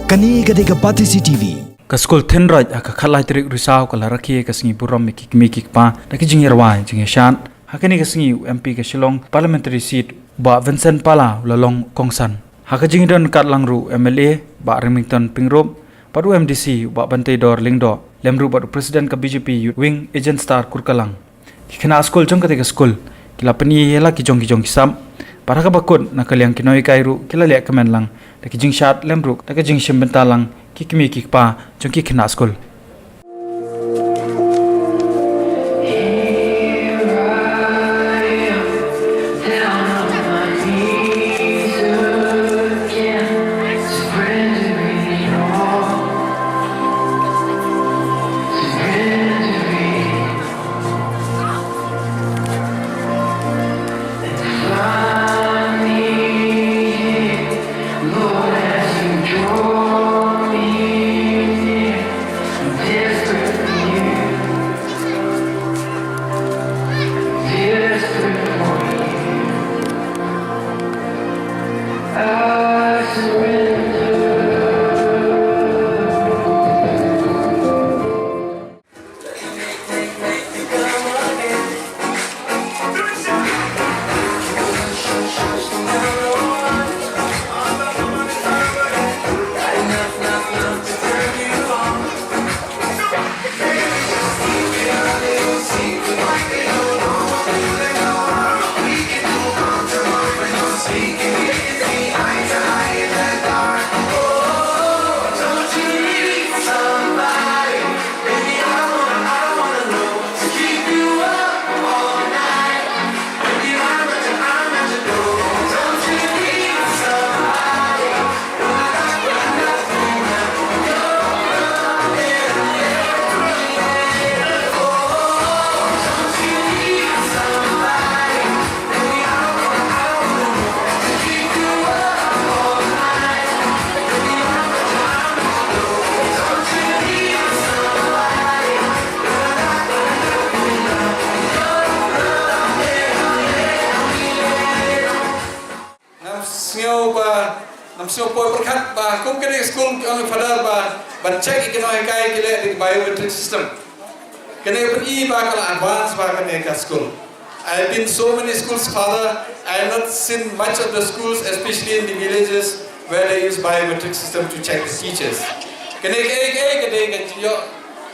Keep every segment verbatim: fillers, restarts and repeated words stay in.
Kane ka dei ka Batesi T V. Ka skul Thenroj ha ka khatlai tarik Risaw ka la rakhe ka sngi burom ïa ki kmie ki kpa da ki jingïarwai jingïashad. Ha kane ka sngi u M P ka Shillong Parliamentary Seat Bah Vincent Pala u la long kongsan. Ha ka jingdon kat lang ruh M L A Bah Remington Pyngrope bad u M D C Bah Banteidor Lyngdoh lem ruh bad u President ka B J P Youth Wing Agent Star Kurkalang. Ki khynnah skul jong kata ka skul ki la pyni ïa la ki jong ki jong ki sap. Bad ha kaba kut na ka liang ki nonghikai ruh ki la leh kmen lang da ki jingshad lem ruh da ka jingshim bynta lang ki kmie ki kpa jong ki khynnah skul. Ngam sngew ba, ngam sngew poi pyrkhat ba kum kane ka skul ki ong i Father ba ban check ïa ki nonghikai ki leh da ka biometric system. Kane ka pyni ba ka la advance ba kane ka skul. I have been so many schools, Father. I have not seen much of the schools, especially in the villages, where they use biometric system to check the teachers. Kane kaei kaei ka dei ka jingïoh,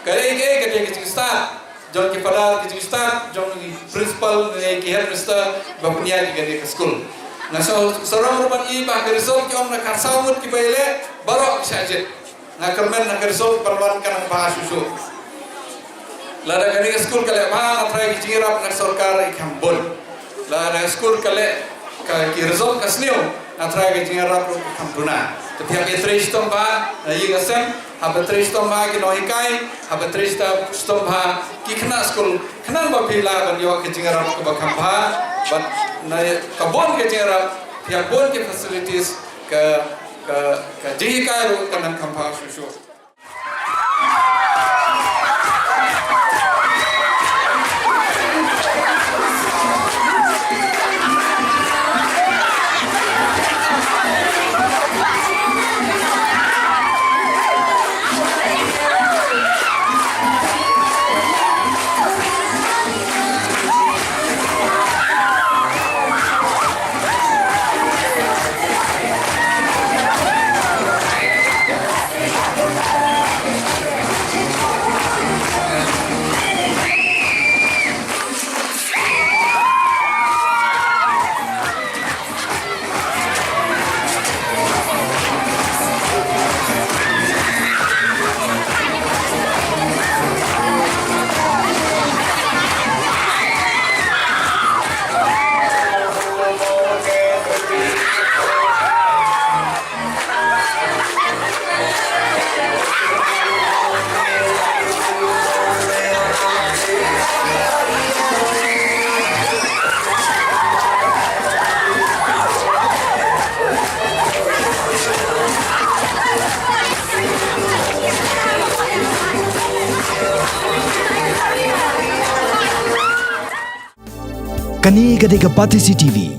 kaei kaei ka dei ka jingstad jong ki Father, ka jingstad jong i principal ne ki headmaster ba pynïaid ïa kane ka skul. Nga sa, sarong ruh ban i ba ka result ki ong na ka saw ngut kiba ïaleh baroh ki shah jied. Nga kyrmen na ka result ban wan ka nang bha shuh shuh. Lada kane ka skul ka leh bha, nga trai ki jingïarap na ka sorkar i kham bun. Lada ka skul ka leh ka, ki result ka sniew, nga trai ki jingïarap ruh i kham duna. Te phi hap ïatrei shitom bha na ïing na sem, haba trei shitom bha ki nonghikai, haba trei shitom bha ki khynnah skul, khnang ba phi lah ban ïoh ka jingïarap kaba kham bha. Bad na ka bun ka jingïarap, phi hap bun ki facilities, ka, ka, ka jinghikai ruh ka nang kham bha shuh shuh. Kane ka dei ka Batesi T V.